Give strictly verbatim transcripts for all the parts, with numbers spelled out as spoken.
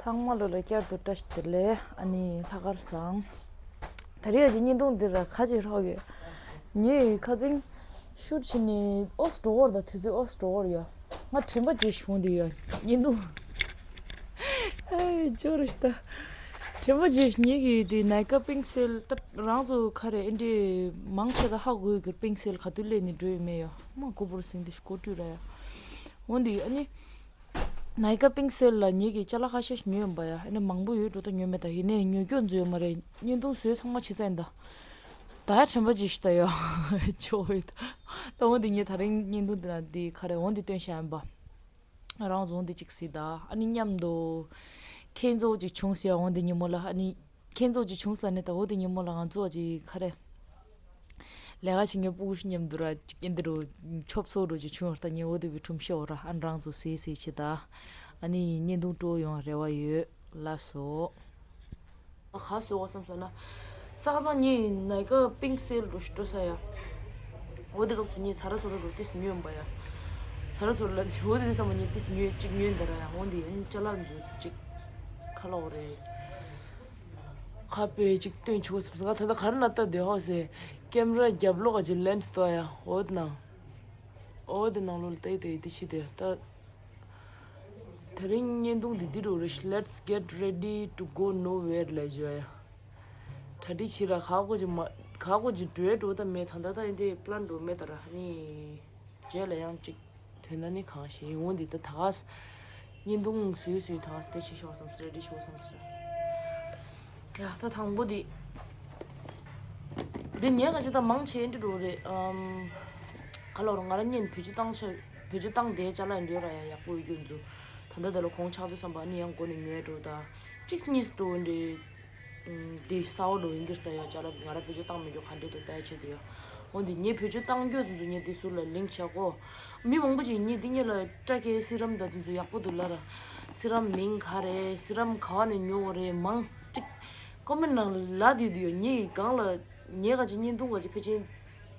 ཚང་མ་ལོ་ལ་བསྐྱར་དུ་བཀྲ་ཤིས་བདེ་ལེགས། ཨ་ནི་ལྷག་དཀར་བཟང་། ད་རེས་ཀྱི་བརྙན་ཐུང་འདི་ར་ཁ་ཅིག་ཧྲོག་ཡོད། ངས་ཁ་ཚིག་ཤུར་ཕྱིན་ནས་ཨོ་སི་འགྲོ་བར་ད་དུས་ཚོད་ཨོ་སི་འགྲོ་བར་ཡ། ང་དྲན་པ་བརྗེད་བྱུང་དེ་ཡ་བརྙན་ཐུང་། ཨེ་ཅོ་རེ་ཤི་ད། དྲན་པ་བརྗེད་ངེད་ཀྱི་དེ་ནའི་ཀ་པིང་སེལ་ད་རང་ཚོ་ག་རེ་ཨེ་འདྲས་མང་ཆེ་ད་ཧ་གོ་གི་པིང་སེལ་ག་དུས་སླེབས་ནས་འགྲོ་ཡོད་མེད་ཡ། མ་གོ་བུར་སེང་དེ་ཤི་གོ་བཀྲུས་ར་ཡ། འོན་ཏེ་ཨ་ནི། ནའི་ཀ་པིང་སེལ་ལ་ངེད་ཀྱིས་ཅ་ལག་ཁ་ཤས་ཤིག་ཉོས་ཡིན་པ་ཡ། ཨ་ནི་མང་པོ་ཡོད་འགྲོ་ད་ཉོས་མེད་ད། ཡིན་ནའི་ཉོ་རྒྱུ་འཛུལ་ཡོད་མ་རེད། བརྙན་ཐུང་བཟོས་ཚང་མ་ཕྱི་ཚ་ཡིན་ད། ད་ཡ་དྲན་པ་ཅིག་ཤི་ད་ཡ། ཆོ་ཡོད་ད། ད་འོན་ཏེ་ངས་ད་རིང་བརྙན་ཐུང་འདི་ན་འདི་ག་རེ་འོན་ཏེ་སྟོན་བྱ་ཡིན་པ། རང་བཟོ་འོན་ཏེ་ཅིག་སྲིད་ད། ཨ་ནི་མཉམ་དུ་ཁྱེད་ཚོ་ཅིག་བྱུང་ཟེར་འོན་ཏེ་ཉིན་མོ་ལ་ཨ་ནི། ཁྱེད་ཚོ་ཅིག་བྱུང་ས་ནས་ད་འོ་དེ་ཉིན་མོ་ལ་ང་ཚོ་ཅིག་ག་རེ། ལས་ཀ་བྱེད་མཁན་སྤུ་གུ་ཞིག་མཉམ་དུ་ར་ཅིག་ཨེ་འདི་རུ་ཆོབ་ཚོ་རུ་ཅིག་བྱུང་བ་ད་ཉིན་འོ་དེ་བའི་ཁྲོམ་ཤོག་ར་ཨ་རང་ཚོ་སེ་སེ་ཆེ་ད། ཨ་ནི་བརྙན་ཐུང་སྤྲོ་ཡོང་རེ་བ་ཡོད་ལ་སོ། ཁ་སོ་བ་བསམ་ས་ན། ས་ཁ་སང་ཉིན་ནའི་ཀ་པིང་སེལ་རུ་ཞུ་སྤྲོ་ས་ཡ། འོ་དེ་སྐབས་སུ་ཉིན་ས་ར་སོ་ར་རུ་ཏིས་ཉོས་ཡིན་པ་ཡ། ས་ར་སོ་ར་ལ་འོ་དེ་བསམ་པ་ཉིན་ཏིས་ཉོས་ཅིག་ཉོས་འདི་ར་ཡ་འོ་འདི་ཡིན་ཅ་ལག་འཇུ་ཅིག་ཁ་ལོ་རེད། ཁ་པེ་ཅིག་སྟོན་ཆོག་ཟེར་ང་ད་ལྟ་ག་རེ་ན་ལྟ་དེ་ཧོ་ཟེར། ཀེམ་ར་རྒྱབ་ལོགས་ཀྱི་ལེན་སི་དོ་ཡ་འོ་དེ་ནང་། འོ་དེ་ནང་ལོགས་ལ་ལྟ་ཡི་དེ་ཡི་དེ་ཤི་དེ་ད། དེ་རིང་བརྙན་ཐུང་འདི་འདི་རུ་རེ་ཤི། Let's get ready to go nowhere ལ་བརྗོད་ཡ། གྲ་སྒྲིག་བྱེད་ར་ཁ་གོ་ཅིག་མ་ཁ་གོ་ཅིག་འགྲོའི་འགྲོ་ད་མེད་ད་ད་ད་ཡིན་དེ་པི་ལན་འགྲོ་མེད་ད་ར་ནི། རྗེས་ལ་ཡང་ཅིག་ཐོན་ན་ནི་གང་ཞིག་ཡིན་འོང་འདི་ད་ད་ག་ས། བརྙན་ཐུང་བཟོས་བཟོས་ད་ག་ས་དེ་ཤི་ཤོག་བསམ་སི་རེ་ཌི་ཤོག་བསམ་སི། ཡ་ད་དང་པོ་འདི། འདི་ཉལ་ག་ཅི་ད་མང་ཆེ་འདི་འགྲོ་རེད་ཨམ། ག་ལོར་ང་རང་གཉིས་བེད་སྤྱོད་བཏང་ཆ་བེད་སྤྱོད་བཏང་དེ་ཅ་ལག་འདི་ར་ཡ་ཡག་པོ་ཡོད་རྒྱུ་འདུག་ད་ལྟ་དེ་ལ་གོང་ཆག་དུས་བསམ་པ་ནི་ཡང་སྒོ་ནས་ཉོས་འགྲོ་ད། གཅིག་གཉིས་འགྲོ་འདི། འདི་གསར་པ་འགྲོ་ཡིན་གྱི་ད་ཡ་ཅ་ལག་ང་རང་བེད་སྤྱོད་བཏང་མེད་རྒྱུ་ག་འདྲས་འདུག་ལྟ་ཡ་ཆེད་དུ་ཡ། འོ་འདི་ངས་བེད་སྤྱོད་བཏང་རྒྱུ་དེ་ཚོ་ངས་འདི་ཟུར་ལ་ལིང་ཆག་གོ། མི་མང་པོ་ཅིག་ངས་འདི་ངས་ལ་སྐྲ་ཁེ་སི་རམ་ད་དེ་ཚོ་ཡག་པོ་འདུག་ལ་ར། སི་རམ་མིང་ག་རེ་སི་རམ་ག་བ་ནས་ཉོ་བ་རེད་མང་གཅིག་ཀོ་མེན་ནང་ལ་དེ་དུ་ཡོད་ངས་གང་ལ་ངས་ག་ཅི་བརྙན་ཐུང་ག་ཅི་ཕལ་ཆེར་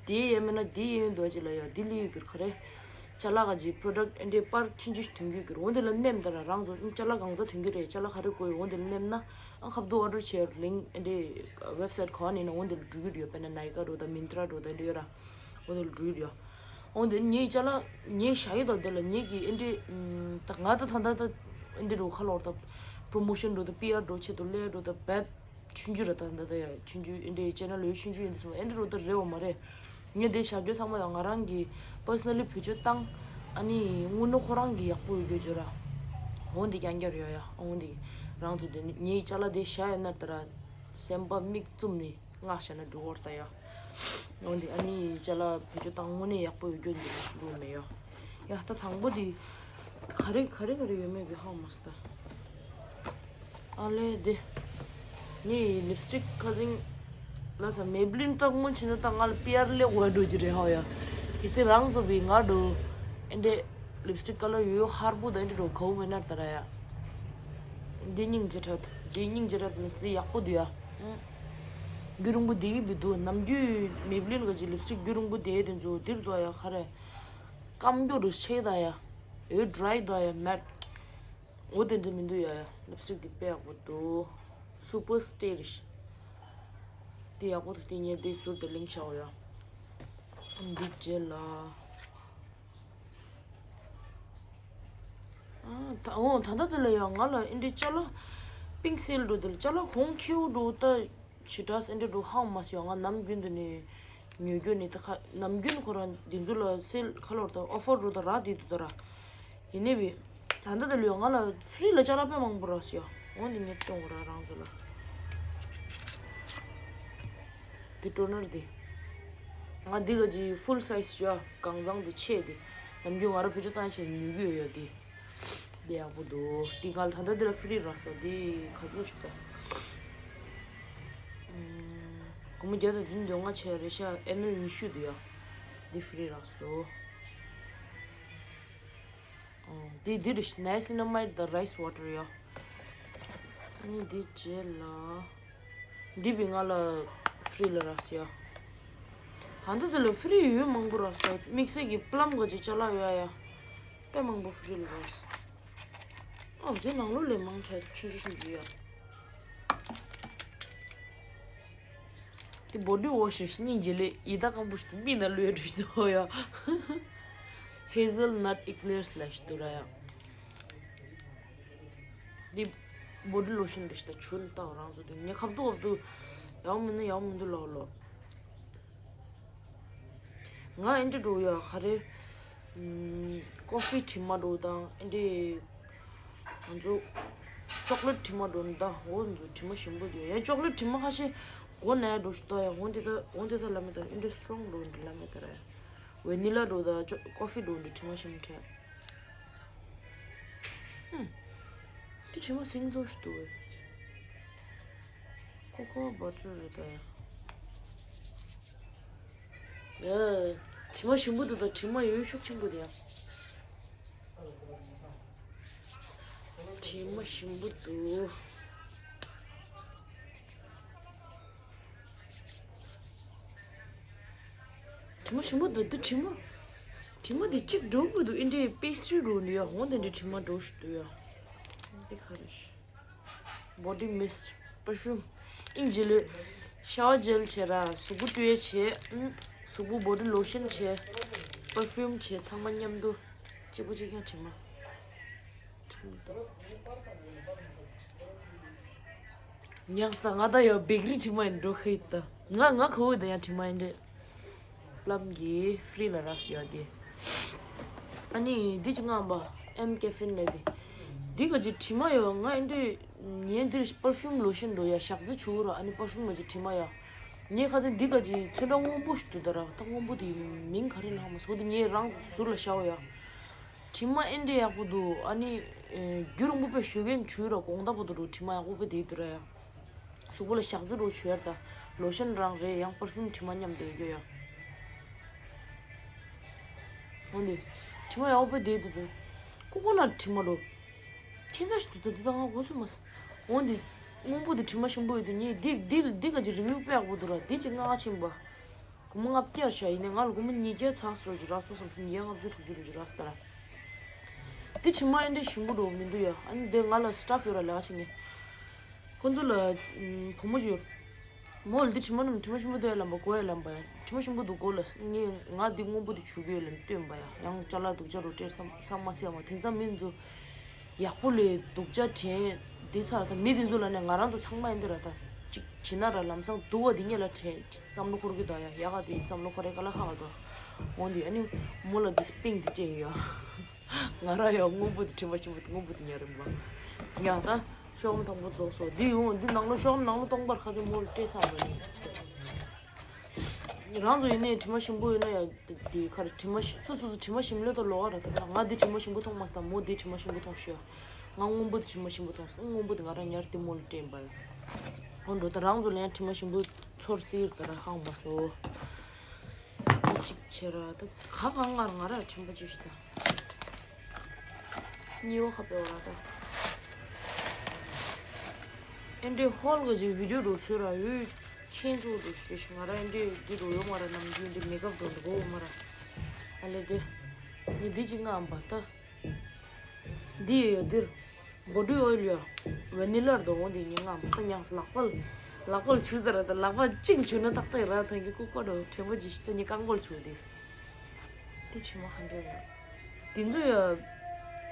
དེ་ཡས་མེད་ན་དེ་ཡས་ཡོད་འདུག་ཅི་ལ་ཡ་དེ་ལི་ཡོད་གི་ག་རེ། ཅ་ལག་ག་ཅི་པྲོ་ཌག་ཨེ་འདྲས་པར་ཆུང་ཆུང་ཞིག་ཐོན་གི་གི་འོ་འདི་ལ་ནེམ་ད་ར་རང་ཚོ་ཅ་ལག་གང་ཚ་ཐོན་གི་རེད་ཅ་ལག་ག་རེ་དགོས་ཡོད་འོ་འདི་ལ་ནེམ་ན་ཨ་ཁབ་ཏུ་ཨོ་ཌར་བྱས་ལིང་ཨེ་འདྲས་ཝེབ་སའིཊ་ག་ནས་ན་འོ་འདི་ལ་འགྲོ་གི་ཡོད་དཔེར་ན་ནའི་ཀ་འགྲོ་ད་མིན་ཏྲ་འགྲོ་ད་འདྲས་ཡོད་ར་འོ་འདི་ལ་འགྲོ་གི་ཡོད། འོ་འདི་ངའི་ཅ་ལག་ངའི་ཞ་ཡི་དང་དེ་ལ་ངའི་གི་ཨེ་འདྲས་ད་ང་ད་ད་ད་ད་ཨེ་འདྲས་འགྲོ་ཁ་ལོར་ད་པྲོ་མོ་ཤན་འགྲོ་ད་པི་ཨར་འགྲོ་ཆེད་དུ་ལས་འགྲོ་ད་བད། ཆུང་ཆུང་ར་ད་ད་ད་ཡ་ཆུང་ཆུང་ཨེ་འདྲའི་ཅེ་ནལ་ཡོད་ཆུང་ཆུང་ཡིན་ཟེར་བ་ཨེ་འདྲ་རུ་ད་རེ་བ་མ་རེད། ངས་དེ་བཞག་རྒྱུ་ཚང་མ་ཡང་ང་རང་གི་པར་སོ་ནལ་ལི་བེད་སྤྱོད་བཏང་ཨ་ནི་དངོས་གནས་ཁོ་རང་གི་ཡག་པོ་ཡོད་རྒྱུ་བརྗོད་ར། འོང་འདི་རྐྱང་རྐྱང་རེད་ཡ་འོང་འདི་རང་ཚོ་དེ་ནི་ངའི་ཅ་ལག་དེ་བཞག་ཡོད་ན་ད་ར་སེམས་པ་མིག་བཙུམ་ནི་ངག་བཞག་ན་འགྲིག་གོ་ར་ད་ཡ། འོང་འདི་ཨ་ནི་ཅ་ལག་བེད་སྤྱོད་བཏང་དངོས་གནས་ཡག་པོ་ཡོད་རྒྱུ་འདི་ར་འགྲོ་མེད་ཡ། ཡ་ད་དང་པོ་འདི་ག་རེ་ག་རེ་ག་རེ་ཡོད་མེད་བི་ཧ་མ་སི་ད། ཨ་ལེ་དེ། ངའི་ལིབ་སི་ཊིག་ཁ་སང་ལ་ས་མེ་བི་ལིན་ཏག་མོ་ཆེ་ན་ཏག་ང་ལ་པི་ཨར་ལེ་གོ་འགྲོ་གི་རེད་ཧ་ཡ། དེ་ཚེ་རང་ཚོ་བི་ང་འགྲོ། ཨེ་འདྲས་ལིབ་སི་ཊིག་ཀ་ལར་ཡོད་ཧར་པོ་དང་ཨེ་འདྲས་འགྲོ་གའུ་མེ་ནར་ད་ར་ཡ། འདི་སྙིང་རྗེ་དྲག་འདི་སྙིང་རྗེ་དྲག་འདི་ཡག་པོ་འདུག་ཡ། རྒྱུ་རིང་པོ་འདི་གི་བི་འདུག་ནམ་རྒྱུན་མེ་བི་ལིན་ག་ཅི་ལིབ་སི་ཊིག་རྒྱུ་རིང་པོ་དེ་དེ་ཚོ་འདིར་འདུག་ཡ་ག་རེ། སྐམ་རྒྱུ་རུ་ཆེ་ད་ཡ། འོད་ཌ་རའི་ད་ཡ་མེད། འོ་དེ་འདྲ་མི་འདུག་ཡ་ཡ། ལིབ་སི་ཊིག་འདི་དཔེ་ཡག་པོ་འདུག་སུ་པར་སི་ཊེ་ལི་ཤི། འདི་ཡག་པོ་འདུག་འདི་ངས་འདི་ཟུར་དུ་ལིང་བྱའོ་ཡ། འདི་རྗེས་ལ། ཨ་ད་འོ་ད་ལྟ་འདི་ལ་ཡ་ང་ལ་ཨེ་འདྲའི་ཅ་ལག་པིང་སེལ་འགྲོ་འདི་ལ་ཅ་ལག་གོང་ཁེའུ་འགྲོ་ད། ཞེ་དྲག་སེ་འདྲ་འགྲོ་ཧང་མ་སི་ཡོང་ང་ནམ་རྒྱུན་དུ་ནི་ཉོ་རྒྱུ་ནི་ད་ཁ་ནམ་རྒྱུན་ཁོ་རང་འདི་ཚོ་ལ་སེལ་ཁ་ལོར་དང་ཨོ་ཕར་འགྲོ་དང་རག་དེ་འདུག་ད་ར། ཡིན་ནི་བི། ད་ལྟ་དེ་ལོས་ང་ལ་ཧྥི་རི་ལ་ཅ་ལག་དཔེ་མང་པོ་རག་སི་ཡོ། འོ་འདི་ངས་སྟོན་གོ་ར་རང་ཚོ་ལ། འདི་ཊོ་ནར་འདི། ང་འདི་ག་ཅི་ཧྥུལ་སའི་ཛི་ཡོ་གང་ཚང་འདི་ཆེ་འདི། ནམ་རྒྱུན་ང་ར་བེད་སྤྱོད་བཏང་ཆེ་ཉོ་གི་ཡོད་ཡོད་འདི། འདི་ཡག་པོ་འདུག་འདི་ང་ལ་ད་ལྟ་འདི་ལ་ཧྥི་རི་རག་ས་འདི་ག་ཚོད་ཞིག་ད། སྒོར་མོ་བརྒྱ་དང་བདུན་དོན་ལྔ་བྱས་རེད་ཤག་ཨེམ་ཨེལ་ཉི་ཤུ་འདི་ཡ། འདི་ཧྥི་རི་རག་སོ། འདི་འདི་རེད་ཤག་ནའི་སི་ན་མའི་ཌི་དང་རའི་སི་ཝ་ཊར་ཡ། ཨ་ནི་འདི་རྗེས་ལ། འདི་བི་ང་ལ་ཧྥི་རི་ལ་རག་སོ་ཡ། ཧ་འདི་འདི་ལ་ཧྥི་རི་ཡོད་མང་པོ་རག་སོ། དམིགས་བསལ་གྱི་པི་ལམ་ག་ཅི་ཅ་ལག་ཡོད་ཡ། དཔེ་མང་པོ་ཧྥི་རི་ལ་རག་སོ། ཨོ་དེ་ནང་ལོགས་ལས་མང་ཆེ་ཆུང་ཆུང་ཆུང་ཆུང་ཡ། དེ་བོ་ཌི་ཝོ་ཤི་སྙིང་རྗེ་ལེ་ཡི་ད་གང་པོ་ཞིག་མི་ན་ལོས་འདྲི་ཏོ་ཡ། Hazelnut Eclairs ལ་ཞིག་ཏུ་ར་ཡ། འདི་བོ་ཌི་ལོ་ཤན་འདྲི་ཞིག་ད་ཆུ་ནི་ཏའོ་རང་ཚོ་དེ་ངས་ཁབ་ཏུ་ཁབ་ཏུ་ཡག་མི་འདུག་ཡག་མི་འདུག་ལོ་ལོ། ང་ཨེ་འདྲ་འགྲོ་ཡ་ག་རེ། ཀོ་ཧྥི་དྲི་མ་འགྲོ་དང་ཨེ་འདྲ། ང་ཚོ་ཅོག་ལེ་ཊི་དྲི་མ་འགྲོ་ནི་ད་འོ་ང་ཚོ་དྲི་མ་ཞིམ་པོ་འདུག་ཡ། ཅོག་ལེ་ཊི་དྲི་མ་ཁ་ཤས་གོ་ན་ཡ་འགྲོ་ཞིག་ད་ཡ། འོ་འདི་ད་འོ་འདི་ད་ལ་མེ་ད་ཨེ་འདྲ་སི་ཊོང་འགྲོ་འདི་ལ་མེ་ད་ར་ཡ། ཝེ་ནི་ལ་འགྲོ་ད་ཅོ་ཀོ་ཧྥི་འགྲོ་འདི་དྲི་མ་ཞིམ་ཁྲ། ཧུམ། འདི་དྲི་མ་སིང་ཚོ་ཞིག་འདུག་བས། ཀོ་ཀོ་བ་ཊར་རེད་ད་ཡ། ཨ། དྲི་མ་ཞིམ་པོ་འདུག་ད། དྲི་མ་ཡོད་ཤུགས་ཆེན་པོ་དེ་ཡང་། དྲི་མ་ཞིམ་པོ་འདུག་དྲི་མ་ཞིམ་པོ་འདུག་འདི་དྲི་མ། དྲི་མ་འདི་གཅིག་འགྲོ་གི་འདུག་ཨིན་འདྲའི་པེ་སི་ཊི་རི་རུ་འདི་ཡ། འོ་འདི་འདྲའི་དྲི་མ་འགྲོ་ཞིག་འདུག་ཡ། འདི་ག་རེ་ཞིག Body mist, perfume. ཨིན་ཇི་ལོས་ཤ་ཝར་ཇེལ་བྱས་ར། གཟུགས་པོ་བཀྲུ་ཡས་བྱས། ཨུམ། གཟུགས་པོ་བོ་ཌི་ལོ་ཤན་བྱས། པར་ཕིའུམ་བྱས། ཚང་མ་མཉམ་དུ། གཅིག་པོ་གཅིག་རྐྱང་དྲི་མ། དྲི་མ་དང་། ཉག་ས་ང་ད་ཡོད་བེག་རི་དྲི་མ་ཡིན་འགྲོ་ཁ་ཡིན་ད། ང་ང་ཁ་བོ་ད་ཡང་དྲི་མ་ཡིན་འདྲེ། པླམ་གྱི་ཧྥི་རི་ལ་རག་ཡོད་དེ། ཨ་ནི་འདི་ཅི་ང་བ་ཨེམ་ཀེ་ཧྥིན་ལེ་དེ། འདི་ག་ཅི་དྲི་མ་ཡོད། ང་ཨེ་འདི་ངའི་འདིར་པར་ཕིའུམ་ལོ་ཤན་འདུག་ཡ། ཞག་རྩི་བྱུག་ར། ཨ་ནི་པར་ཕིའུམ་ག་ཅི་དྲི་མ་ཡ། ངའི་ཁ་ཚན་འདི་ག་ཅི་ཚོན་ཁྲ་སྔོན་པོ་ཞིག་འདུག་ད་ར། ད་སྔོན་པོ་དེ་མིང་ག་རེ་ལྷག་མ་སོང་། དེ་ངའི་རང་ཟུར་ལ་ཤའོ་ཡ། དྲི་མ་ཨེ་འདྲ་ཡག་པོ་འདུག་ཨ་ནི་རྒྱུ་རིང་པོ་པའི་ཞོ་གན་བྱུག་ར། དགོང་དག་པོ་དུ་རུ་དྲི་མ་ཡག་པོ་པའི་དེ་འདུག་ར་ཡ། གཟུགས་པོ་ལ་ཞག་རྩི་རུ་བྱུག་ཡར་ད། ལོ་ཤན་རང་རེད། ཡང་པར་ཕིའུམ་དྲི་མ་མཉམ་དུ་ཡོད་ཡ། འོ་འདི། དྲི་མ་ཡག་པོ་དེ་འདུག་འདུག་ཀོ་ཀོ་ནཊ་དྲི་མ་རུ། ཁྱད་མཚར་ཞིག་འདུག་ད་འདི་ད་ང་གོ་ཚོད་མ་སོང་། འོ་འདི། སྔོན་པོ་དེ་དྲི་མ་ཞིམ་པོ་ཡོད་དུ་ངས་འདི་འདི་འདི་ག་ཅི་རི་བིའུ་དཔེ་ཡག་པོ་འདུག་ར། འདི་ཅི་ང་ཆེན་པ། སྒོར་མོ་ལྔ་བརྒྱ་བྱ་ཡིན་ནའི་ང་ལ་སྒོར་མོ་ཉིས་བརྒྱ་ཚགས་སུ་རུ་ཅི་རག་སོང་བསམ་སོང་། ཉིས་བརྒྱ་ལྔ་བཅུ་དྲུག་ཅུ་རུ་ཅི་རག་སོང་ད་ར། འདི་དྲི་མ་ཨེ་འདྲ་ཞིམ་པོ་འགྲོ་མི་འདུག་ཡ། ཨ་ནི་འདི་ང་ལ་སི་ཊཕ་ཡོད་ར་ལས་ཀ་བྱེད་མཁན། ཁོ་ཚོ་ལ་ཨམ་བུ་མོ་ཅིག་ཡོད། མོ་ལ་འདི་དྲི་མ་རྣམས་དྲི་མ་ཞིམ་པོ་འདུག་ཡ་ལབ་པ། གོ་ཡ་ལབ་པ་ཡ། དྲི་མ་ཞིམ་པོ་འདུག་གོ་ལ། ངས་ང་འདི་སྔོན་པོ་འདི་བྱུག་གི་ཡོད་ལབ་སྟོན་པ་ཡ། ཡང་ཅ་ལག་སྡུག་ཅག་རུ་སྤྲད་བསམ་བསམ་མ་སྲིད་ཡ་མ། དེང་སང་མི་ཚོ་ཡག་པོ་ལས་སྡུག་ཅག་དྲན་འདི་ཚར་ད། མི་འདི་ཚོ་ལ་ནས་ང་རང་ཚོ་ཚང་མ་ཡིན་འདི་ར་ད། གཅིག་བྱེད་ན་ར་ལམ་སང་སྡུག་པ་འདི་ཉིད་ལ་དྲན་བསམ་བློ་འཁོར་གི་འདུག་ཡ། ཡག་ག་འདི་བསམ་བློ་འཁོར་རེ་ག་ལ་ཧ་ག་འདུག་འོ་འདི་ཨ་ནི་མོ་ལ་འདི་པིང་འདི་སྤྲད་ཡོད་ཡ། ང་རང་ཡང་སྔོན་པོ་དེ་དྲི་མ་ཞིམ་པོ་དེ་སྔོན་པོ་དེ་ཉར་རིམ་པ། ཡང་ད་ཤོག་མ་དང་པོ་རྫོགས་སོ། འདི་ཡོང་འདི་ནང་ལོ་ཤོག་མ་ནང་ལོ་སྟོང་པར་ཁ་ཅིག་མོ་ལ་སྤྲད་ཚར་བ་ཡིན། རང་ཚོ་ཡིན་ནའི་དྲི་མ་ཞིམ་པོ་ཡོད་ན་ཡང་དེ་ཁར་དྲི་མ་ཞིམ་སོ་སོ་སོ་དྲི་མ་ཞིམ་ལོས་དང་ལོགས་ཀ་ར། ད་ང་འདི་དྲི་མ་ཞིམ་པོ་མཐོང་མ་སོང་། ད་མོ་འདི་དྲི་མ་ཞིམ་པོ་མཐོང་ཤོག་ང་སྔོན་པོ་དེ་དྲི་མ་ཞིམ་པོ་མཐོང་སོང་། སྔོན་པོ་དེ་ང་རང་ཉར་དེ་མོ་ལ་སྤྲད་པ་ཡིན། འོ་འགྲོ་ད་རང་ཚོ་ལ་ཡང་དྲི་མ་ཞིམ་པོ་ཚོར་སྲིད་ད་ར་ཧང་མ་སོ། གཅིག་བྱེད་ར་ད་ག་གང་ང་རང་ང་ར་དྲན་པ་ཅིག་ཞིག་ད། གཉིས་པ་ཁ་པེ་བ་ར་ད། ཨེ་འདྲའི་ཧོལ་ག་ཅིག་བི་ཌིའོ་རུ་ཚོད་ར་ཡོད། ཁྱེད་ཚོ་རུ་ཞེས་ང་ར་ཨེ་འདྲའི་འདི་རུ་ཡོད་མ་ར། ནམ་རྒྱུན་འདི་མེ་ཀབ་རུ་འདི་གོ་མ་ར། ཨ་ལེ་དེ། ངས་འདི་ཅིག་མངགས་པ་ད། འདི་ཡོད་ཡོད་འདིར། བོ་ཌི་ཨོ་ཡིལ་ཡོད། ཝེ་ནི་ལ་རྡོ་འོང་འདི་ཉིན་ངམ་ཁ་ཉག་ལག་པ་ལ། ལག་པ་ལ་བྱུག་ཟེར་ར་ད། ལག་པ་གཅིག་བྱུག་ན་ཏག་ཏག་ར་ཐང་གི་ཀུ་ཀོ་རོ་དྲན་པ་ཇི་ཞིག་ད་ཉི་རྐང་པོ་ལ་བྱུག་འདི། འདི་ཕྱི་མ་ཁ་འདྲ་ཡོད། འདི་ཚོ་ཡ།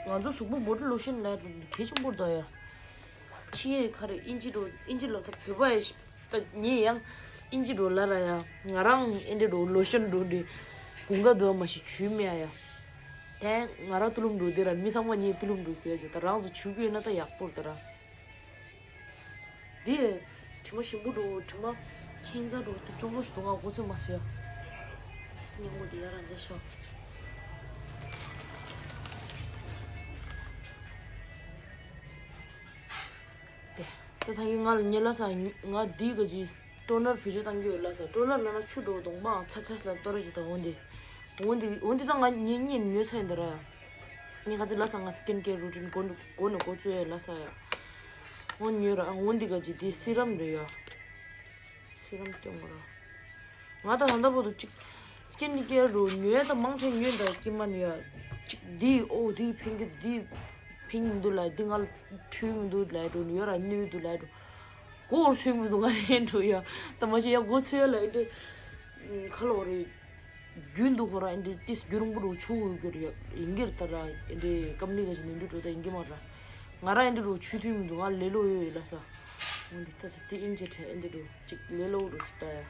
ང་ཚོ་གཟུགས་པོ་བོ་ཌི་ལོ་ཤན་ལ་གལ་ཆེན་པོ་རེད་ད་ཡ། ཕྱི་ཡི་ཁ་རེ་ཨིན་ཇི་རོ་ཨིན་ཇི་ལོ་ད་བོད་པ་ཡ་ཞིག་ད་ངས་ཡང་ཨིན་ཇི་འགྲོ་ལ་ར་ཡ། ང་རང་ཨེ་འདྲ་འགྲོ་ལོ་ཤོན་འགྲོ་འདྲི། དགུན་ཁ་འདུག་མ་ཤི་ཆུ་མེ་ཡ། དེ་ང་རང་ཏུ་ལུམ་འགྲོ་འདི་ར་མི་ཚང་མ་ངས་ཏུ་ལུམ་འགྲོ་ཟེར་ཡ་ཅི་ད་རང་ཚོ་ཆུ་གི་ཡོད་ན་ད་ཡག་པོ་རེད་ད་ར། འདི་དྲི་མ་ཞིམ་པོ་འགྲོ་དྲི་མ་ཁྱད་མཚར་འགྲོ་དེ་ཅོག་ལོ་ཞིག་འདུག་ང་གོ་ཚོད་མ་སོ་ཡ། སྙིང་པོ་འདི་ཡ་ར་འདི་ཤོག་དེ། ད་ད་གིན་ང་ལ་ཉེ་ལ་ས་ང་འདི་ག་ཅི་ཏོ་ནར་བེད་སྤྱོད་བཏང་གི་ཡོད་ལ་ས། ཏོ་ནར་ལ་ན་ཆུ་འགྲོ་གདོང་མའང་ཚ་ཚ་ལ་གཏོར་རེ་ཅིག་དང་འོན་ཏེ། འོན་ཏེ་འོན་ཏེ་ད་ང་ཉིན་གཉིས་ཉོས་ཚར་ཡིན་ད་ར་ཡ། ངས་ག་ཚོད་ལ་ས་ང་སི་ཀིན་ཀེར་རུ་ཊིན་གོ་ནུ་གོ་ནུ་གོ་ཚོད་ཡོད་ལ་ས་ཡ། འོན་ཉོས་ར་འོན་ཏེ་ག་ཅི་འདི་སི་རམ་རེད་ཡ། སི་རམ་སྟོན་དགོས་ར། ང་ད་ད་ལྟ་བར་དུ་གཅིག་སི་ཀིན་ཀེར་རུ་ཉོས་ད་མང་ཆེ་ཉོས་ད་ཀྱི་མ་ཉོས་ཡ། གཅིག་འདི་ཨོ་འདི་ཕན་གི་འདི་ ཕིང་མི་འདུག་ལ་འདི་ང་འཁྲུལ་མི་འདུག་ལ་འགྲོ་ནི་ཡོད་ར་གནོད་འདུག་ལ་འགྲོ། མགོ་བོར་ཚོད་མི་འདུག་ང་ལ་འགྲོ་ཡ། ད་མ་ཤེས་ཡ་མགོ་ཚོད་ཡ་ལ་འདི་ཁ་ལོ་རེད། རྒྱུན་དུ་ཁོ་ར་ཨེ་འདྲི་ཏིས་རྒྱུན་རིང་པོ་རུ་ཆུ་འུ་གྱུར་ཡོད་ཡིན་གྱིར་ད་ར་ཨེ་འདྲི་ཀམ་ནི་ག་ཅིག་ནུས་འདྲི་འགྲོ་ད་ཡིན་གྱི་མ་ར། ང་ར་ཨེ་འདྲི་རུ་ཆུ་ཐུན་མི་འདུག་ང་ལེ་ལོ་ཡོད་ཡོད་ལ་ས། འོན་ཏེ་ད་ད་དེ་ཨིན་ཅི་ཁྲེ་ཨེ་འདྲི་རུ་ཅིག་ལེ་ལོ་རུ་ཅིག་ད་ཡ།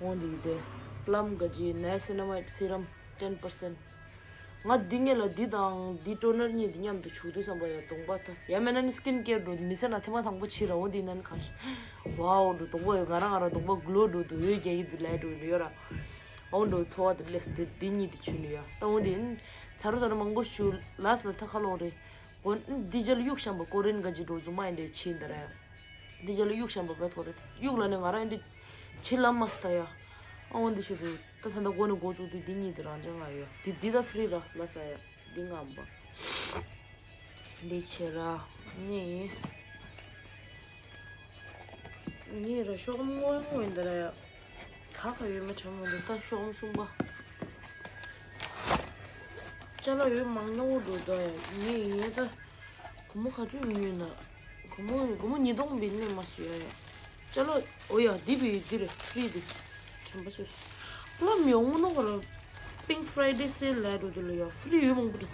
འོན་ཏེ་དེ་པླམ་ག་ཅི་ནའི་སི་ན་མའིད་སི་རམ་ཏེན་པར་སེན། ང་འདི་ངེད་ལ་འདི་དང་འདི་ཊོ་ནར་གཉིས་འདི་མཉམ་དུ་བྱུག་དུས་བསམ་པ་ཡོད་གདོང་པ་ཐ་ཡ་མེད་ན་ནི་སི་ཀིན་ཀེར་འགྲོ་མི་ཟེར་ན་ཐེངས་མ་དང་པོ་ཕྱིར་ར་འོ་འདི་ན་ནི་ཁ་ཤས་ཝའོ་འགྲོ་གདོང་པ་ཡོད་ང་རང་ང་རང་གདོང་པ་གློ་འགྲོ་འདུག་འོད་རྒྱག་གི་འདུག་ལས་འགྲོ་ཡོད་ར། འོ་འགྲོ་ཚོ་བ་དེ་ལས་དེ་འདི་གཉིས་དེ་ཆུ་ནི་ཡ་ད་འོ་འདི་ཚ་རུ་ཚ་རུ་མང་པོ་ཞུ་ལ་སི་ལ་ཐ་ཁ་ལོག་རེད། གོ་འདི་ཇལ་གཡུག་ཤམ་པ་ཀོ་རེན་ག་ཅི་འགྲོ་རྫུན་མ་ཡིན་འདྲ་ཆེ་འདི་ར་ཡ། འདི་ཅ་ལ་གཡུག་ཤམ་པ་བེད་ཁོ་རེད། གཡུག་ལ་ནི་ང་རང་འདི་ཆི་ལ་མ་སྟ་ཡ། ཨ་འོ་འདི་ཞུ་དུ་ད་ད་ད་གོ་ནི་གོ་ཚུགས་དུས་འདི་གཉིས་དེ་རང་ཅང་ང་ཡོད་འདི་འདི་ད་ཧྥི་རི་རག་ལ་ས་ཡ་འདི་ངམ་པ། འདི་ཆེ་ར་ནི་ནི་ར་ཤོག་མོ་ངོ་ཡོང་འདི་ར་ཡ། ཁ་ཁ་ཡོད་མ་ཆ་མོ་འདི་ད་ཤོག་མོ་གསུམ་པ། ཅ་ལག་ཡོད་མང་ཉོ་འགྲོ་ད་ཡ་ནི་ཡིན་ད། སྒོར་མོ་ག་ཚོད་ཉོས་ན། སྒོར་མོ་སྒོར་མོ་ཉིས་སྟོང་བིན་ནས་མ་སུ་ཡ་ཡ། ཅ་ལག་འོ་ཡ་འདི་བི་འདི་རེད་ཧྥི་རི་འདི། དྲན་པ་སོས། པླམ་ཡོང་ངོ་ནོ་གོ་ར། Pink Friday sale ལ་འགྲོ་འདི་ལ་ཡ་ཧྥི་རི་ཡོད་མང་པོ་འདུག་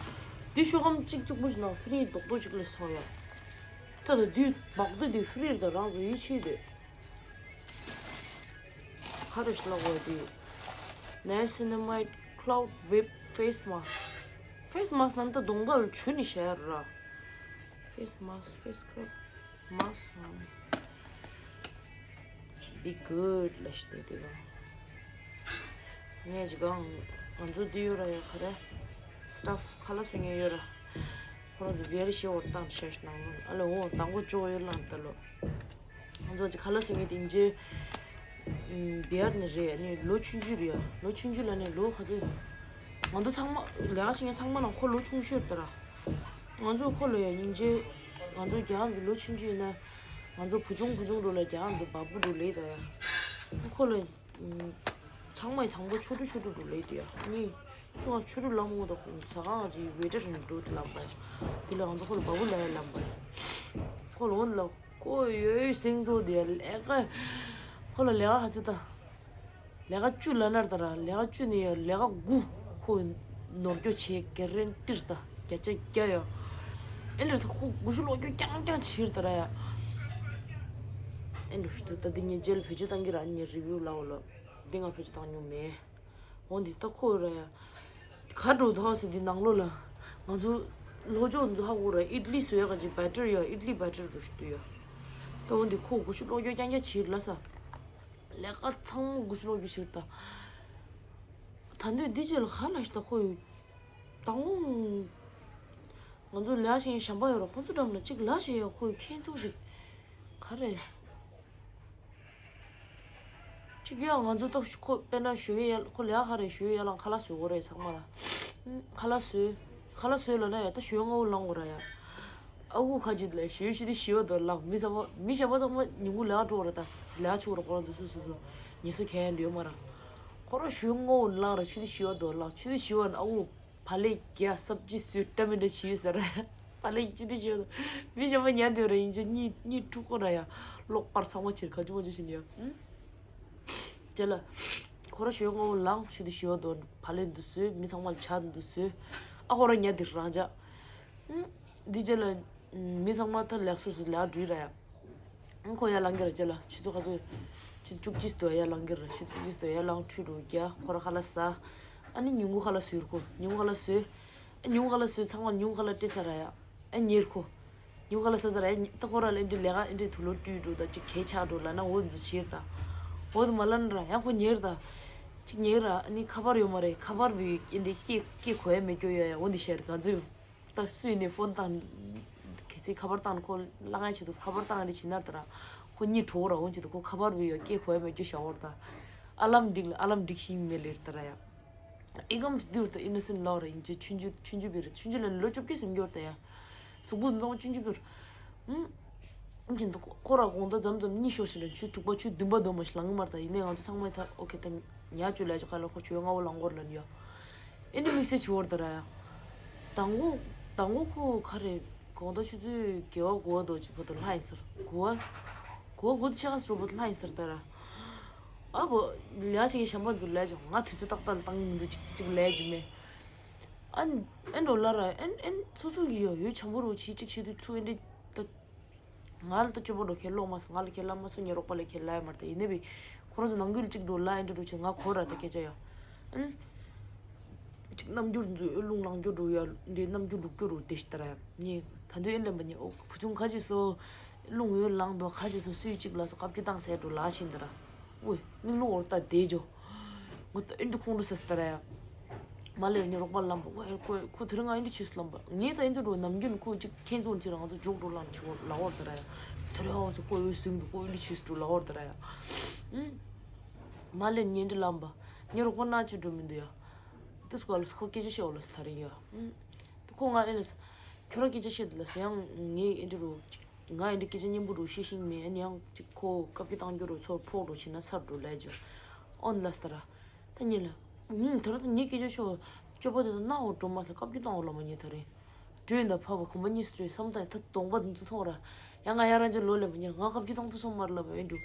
འདི་ཤོག་སྒམ་གཅིག་གཅིག་པོ་ཞིག་ནང་ཧྥི་རི་རྡོག་རྡོག་གཅིག་ལས་སོང་ཡ། ད་ད་འདི་བག་ད་འདི་ཧྥི་རི་ད་རང་ཚོ་ཡིད་ཆེས་དེ། ཁ་རེ་ཤི་ལ་གོ་དེ། Niacinamide Cloud Whip Face Mask. Face Mask ནང་ད་གདོང་པ་ལ་ཆུ་ནི་བཞག་ར། Face Mask, Face Scrub, Mask. Be good ལ་ཤི་དེ་དེ་ར། ངས་ཅི་གང་ང་ཚོ་འདི་ཡོད་ར་ཡ་ཁ་རེ། Stuff ཁ་ལ་སུ་ངས་ཡོད་ར། ཁོ་རང་ཚོ་བེ་རི་ཤི་འོར་བཏང་ཤར་ནང་ཨ་ལ་འོ་དང་པོ་ཅོག་ཡོད་ལང་ད་ལོ། ང་ཚོ་ཅིག་ཁ་ལག་བཟོ་མཁན་དེ་འཇེ། བི་ཧར་ནས་རེད་ནི་ལོ་ཆུང་ཆུང་རེད་ཡ། ལོ་ཆུང་ཆུང་ལ་ནི་ལོ་ག་ཚོད། ང་ཚོ་ཚང་མ་ལས་ཀ་བྱེད་མཁན་ཚང་མ་ནང་ཁོ་ལོ་ཆུང་ཤོས་རེད་ད་ར། ང་ཚོ་ཁོ་ལ་ཡ་སྙིང་རྗེ། ང་ཚོ་རྒྱ་གར་ཚོ་ལོ་ཆུང་ཆུང་ཡིན་ན། ང་ཚོ་བུ་ཆུང་བུ་ཆུང་འགྲོ་ལ་རྒྱ་གར་ཚོ་བ་སྤུ་འགྲོ་ལེ་ད་ཡ། ཁོ་ལ། ཚང་མ་ཡི་དང་པོ་ཆོ་འཕྲུལ་ཆོ་འཕྲུལ་འགྲོ་ལེ་ད་ཡ་ནི། ཚོ་ང་ཆོ་འཕྲུལ་ལམ་འོ་ད་ཟ་ཁང་ཅིག་ཝེ་ཊར་རིང་འགྲོ་ལམ་པ་ཡ། དེ་ལ་ང་ཚོ་ཁོ་ལ་བ་སྤུ་ལ་ཡ་ལམ་པ་ཡ། ཁོ་ལ་འོ་ལ། ཁོ་ཡོད་སེང་ཚོ་དེ་ལས་ཀ། ཁོ་ལ་ལས་ཀ་ཧ་ཚོད་ད། ལས་ཀ་བཅུ་ལ་ནར་ད་ར་ལས་ཀ་བཅུ་ནས་ཡ་ལས་ཀ་དགུ། ཁོ་ནོར་སྐྱོ་བྱེད་གེ་རེན་ཏིར་ད་བརྒྱ་ཆ་བརྒྱ་ཡོད། ཨེ་ལེར་ད་ཁོ་དགུ་ཤུ་ལོག་སྐྱོ་རྐྱང་རྐྱང་བྱེད་ད་ར་ཡ། ཨེ་ལེར་ད་ད་འདི་ངས་རྗེས་ལ་བེད་སྤྱོད་བཏང་གི་ར་ངས་རི་བིའུ་ལ་འོ་ལ། འདི་ང་བེད་སྤྱོད་བཏང་མྱོང་མེད། འོ་འདི་ད་ཁོ་ར་ཡ། ག་འགྲོ་ཐོག་སི་འདི་ནང་ལོགས་ལ། ང་ཚོ་ལྷོ་ཕྱོགས་ཚོ་ཧ་གོ་ར་ཨིད་ལི་བཟོ་ཡ་ག་ཅིག་བེ་ཊར་ཡ་ཨིད་ལི་བེ་ཊར་འགྲོ་ཞིག་འདུག་ཡ། ད་འོ་འདི་ཁོ་དགུ་ཤུ་ལོག་སྐྱོ་རྐྱང་རྐྱང་བྱེད་ལ་ས། ལས་ཀ་ཚང་མ་དགུ་ཤུ་ལོག་སྐྱོ་བྱེད་ད། ད་འདོད་འདི་རྗེས་ལ་ག་ལ་ཞིག་ད་ཁོ་ཡོད། དང་པོ། ང་ཚོ་ལས་ཀ་བྱེད་མཁན་གཞན་པ་ཡོད་ར་ཁོ་ཚོ་འགྲམ་ལ་གཅིག་ལ་བྱེད་ཡ་ཁོ་ཡོད་ཁྱེད་ཚོ་ཞིག་ག་རེ། གཅིག་ཡང་ང་ཚོ་ཏོག་ཁོ་དཔེར་ན་ཞོ་ཡ་ཁོ་ལས་ཁ་རེ་ཞོ་ཡ་ལང་ཁ་ལག་བཟོ་གོ་རེད་ཚང་མ་ལ། ཁ་ལག་བཟོས། ཁ་ལག་བཟོས་ལ་ན་ཡ་ད་ཞོ་ལྔ་བོ་ལང་གོ་ར་ཡ། ཨ་ཁུ་ཁ་ཅིག་ལ་ཞོ་ཆུ་དེ་ཞི་བ་དོ་ལགས་མི་ཚང་མ་མི་གཞན་པ་ཚང་མ་ཉིན་གུང་ལས་ཁ་འགྲོ་གོ་ར་ད་ལས་ཁ་ཆུ་གོ་ར་ཁོ་རང་དུ་སུ་སུ་སུ་ཉི་སུ་གས་ཡ་འདྲི་ཡོད་མ་ར། ཁོ་ར་ཞོ་ལྔ་བོ་ལང་ར་ཆུ་དེ་ཞི་བ་དོ་ལགས་ཆུ་དེ་ཞི་བ་ན་ཨ་ཁུ། བག་ལེབ་རྒྱག་སབ་ཇི་བཟོས་འདྲ་མི་འདྲ་བྱས་ཡོད་ཟེར། བག་ལེབ་ཅི་འདྲ་བྱས་ཡོད། མི་གཞན་པ་ཉལ་སྡོད་ར་ཡིན་ཅི་གཉིད་གཉིད་འཁྲུག་གོ་ར་ཡ། གློག་པར་ཚང་མ་ཕྱིར་ག་ཅུ་མ་ཅུ་བྱས་ནས་ཡ། ཨུམ། ཅེ་ལ། ཁོ་ར་ཞོ་ལྔ་བོ་ལངས་ཆུ་དེ་ཞི་བ་དོ་བག་ལེབ་འདུག་བཟོས་མི་ཚང་མ་ལ་ཇ་འདུག་བཟོས། ཨ་ཁོ་ར་ཉལ་སྡོད་རང་ཅག་ཨུམ། འདི་ཅེ་ལ། མི་ཚང་མ་ད་ལེགས་སོ་སོ་ལ་འགྲུལ་ར་ཡ། ཁོ་ཡར་ལངས་ཀྱི་ར་ཅེ་ལ་ཆུ་ཚོད་ག་ཚོད། ཆུ་ཚོད་བཅུ་གཅིག་ཙམ་ཡར་ལངས་ཀྱི་ར་ཆུ་ཚོད་བཅུ་གཅིག་ཙམ་ཡར་ལངས་ཁྲུས་རུ་རྒྱ་ཁོ་ར་ཁ་ལག་ཟ། ཨ་ནི་ཉིན་གུང་ཁ་ལག་བཟོས་ཁོ་ཉིན་གུང་ཁ་ལག་བཟོས། ཨ་ཉིན་གུང་ཁ་ལག་བཟོས་ཚང་མ་ཉིན་གུང་ཁ་ལག་སྤྲད་ས་ར་ཡ། ཨ་ཉེར་ཁོ། ཉིན་གུང་ཁ་ལག་ཟ་ས་ར་ཡ་ད་ཁོ་ར་ལ་འདི་ལས་ཀ་འདི་དུ་ལོ་བཀྲུས་འགྲོ་ད་ཅིག་གས་ཆག་འགྲོ་ལ་ན་འོ་འདུ་བྱེད་ད། འོ་དུ་མ་ལ་ན་ར་ཡ་ཁོ་ཉེར་ད། ཅིག་ཉེར་ར་ཨ་ནི་ཁ་པར་ཡོད་མ་རེད་ཁ་པར་བི་འདི་སྐད་སྐད་གོ་ཡ་མེད་སྐྱོ་ཡ་ཡ་འོ་འདི་ཤར་ག་ཚོད། ད་སུས་ནས་ཕོན་བཏང་། གལ་སྲིད་ཁ་པར་བཏང་ཁོ་ལ་ང་ཆེད་དུ་ཁ་པར་བཏང་རེ་བྱེད་ན་ད་ར། ཁོ་གཉིད་བྲོ་ར་འོང་ཆེད་དུ་ཁོ་ཁ་པར་བི་ཡོད་སྐད་གོ་ཡ་མེད་རྒྱུ་ཞང་བོར་ད། ཨ་ལམ་འགྲིག་ལ་ཨ་ལམ་འགྲིག་ཤིང་མེད་ལེར་ད་ར་ཡ། ཨི་གམ་དུར་ད་ཨི་ནི་སིན་ལོ་ར་ཡིན་ཅེ་ཆུན་ཆུ་ཆུན་ཆུ་བི་ར་ཆུན་ཆུ་ལ་ལོ་བཅོ་བརྒྱད་སེམས་འགྱུར་ད་ཡ། གཟུགས་པོ་འཛོང་ཆུན་ཆུ་བི་ར། ཨུམ། ཅིན་དུ་ཁོ་ར་དགོང་དག་འཛམ་འཛམ་གཉིད་ཤོར་ཞིག་ལ་ཆུ་དྲུག་པ་ཆུ་བདུན་པ་འདོན་མ་ཞིག་ལང་གི་མར་ད་ཡིན་ནའི་ང་ཚོ་ཚང་མ་ད་ཨོ་ཁེ་ད་ཉ་བཅུ་ལ་ཅི་ཁ་ལ་ཁོ་ཆུ་ཡོད་ང་བོ་ལང་གོར་ལ་ཡོད། ཨེ་ནི་དམིགས་བསལ་ཆུ་བོར་ད་ར་ཡ། དང་པོ། དང་པོ་ཁོ་ག་རེ། དགོང་དག་ཆུ་ཚོད་བརྒྱད་པ་དགུ་པ་དོ་ཅིག་བར་དུ་ལྷག་ཡིན་ཟེར། དགུ་པ། དགུ་པ་དགུ་དང་ཕྱེད་ཀ་ཙམ་བར་དུ་ལྷག་ཡིན་ཟེར་ད་ར། ཨ་བོ། ལས་བྱེད་ཀྱི་གཞན་པ་ཚོ་ལས་བྱེད་ང་དུས་ཚོད་ཏག་ཏག་ལ་བཏང་གི་མི་འདུག་ཅིག་ཅིག་ལས་ཀྱི་མེད། ཨ། ཨེ་འགྲོ་ལ་ར་ཨེ་ཨེ་སོ་སོ་ཡི་ཡོ་ཡོ་བྱམས་པོ་རུ་ཆི་ཅིག་བྱེད་དུས་ཚུགས་ཨེ་འདྲི་ད། ང་ལ་ད་སྤྱོད་པ་འགྲོ་ཁས་ལོག་མ་སོང་། ང་ལ་ཁས་ལ་མ་སོང་། ཉེ་རོགས་པ་ལ་ཁས་ལ་ཡ་མར་ད་ཡིན་ནའི་བི། ཁོ་རང་ཚོ་ནང་ཁུལ་གཅིག་འགྲོ་ལ་ཨེ་འདྲ་འགྲོ་ཆེ་ང་གོ་ར་ད་སྐད་ཆ་ཡ། ཨན། གཅིག་རྣམ་འགྱུར་འཛུལ་རླུང་ལངས་རྒྱུ་འགྲོ་ཡ་འདི་རྣམ་འགྱུར་འགྲུབ་རྒྱུ་རུ་དེ་ཤི་ད་ར་ཡ། ངས་ད་འདོད་ཨེ་ལེན་པ་ཉེ་ཨོ་བུ་ཆུང་ཁ་ཅིག་སོ། རླུང་ཡོད་ལངས་འདུག་ཁ་ཅིག་སོ་སུས་གཅིག་ལ་སོ་བཀའ་བཀྱོན་བཏང་ཟེར་འགྲོ་ལ་ཤིན་ད་ར། ཨོའི་མིག་ལོང་འོར་ད་བསྡད་འཇོ། ངོ་ད་ཨིན་དུ་ཁོང་རུ་སེ་སྟ་ར་ཡ། མ་ལེར་ཉེ་རོགས་པ་ལམ་པ་ངོ་ཨེ་ཁོ་ཁོ་དེ་རིང་ང་ཨིན་དུ་ཆུས་ལམ་པ་ངས་ད་ཨིན་དུ་རུ་ནམ་རྒྱུན་ཁོ་གཅིག་ཁྱེད་ཚོ་ཅི་རང་ཚོ་འཇོག་འགྲོ་ལམ་ཆུ་ལ་འོར་ད་ར་ཡ། དེ་རེ་ཧོ་སུ་ཁོ་ཡོད་སུ་ཨིན་དུ་ཁོ་ཨིན་དུ་ཆུས་འགྲོ་ལ་འོར་ད་ར་ཡ། ཨུམ། མ་ལེར་ཉེ་འདི་ལམ་པ་ཉེ་རོགས་པ་ན་ཆུ་འགྲོ་མི་འདུག་ཡ། དེ་སྐོར་ལ་ཁོ་སྐད་ཆ་བཤད་འོ་ལ་སི་ད་རིང་ཡ། ཨུམ། དེ་ཁོ་ང་ཨེ་ལ་སི། ཁྱོད་རང་སྐད་ཆ་བཤད་དུ་ལ་སི་ཡང་ངས་ཨིན་དུ་རུ། ང་ཡིན་དུ་སྐད་ཆ་སྙན་པོ་རུ་བཤད་ཤིང་མེད་ཨན་ཡང་ཅིག་ཁོ་བཀའ་བཀྱོན་བཏང་རྒྱུ་རུ་ཚོར་ཕོག་རུ་ཕྱིན་ན་ཚར་འགྲོ་ལས་རྒྱུ། ཨོན་ལ་སྟ་ར། ད་ཉེ་ལ། ཨུམ་ད་ར་ད་ཉེ་སྐད་ཆ་ཤོ། སྤྱོད་པ་དེ་ད་ན་འོ་འགྲོ་མ་ལ་བཀའ་བཀྱོན་བཏང་འོ་ལ་མ་ཉེ་ད་རེ། བྲོས་ད་ཕ་བ་གོམ་པ་གཉིས་སུ་བྲོས་བསམ་ད་ད་གདོང་པ་འདི་ཚོ་མཐོང་ར། ཡང་ང་ཡ་རང་ཅན་ལོ་ལེ་མ་ཉེ་ང་བཀའ་བཀྱོན་བཏང་ཐུབ་སོང་མར་ལ་བ་ཨེ་འགྲོ།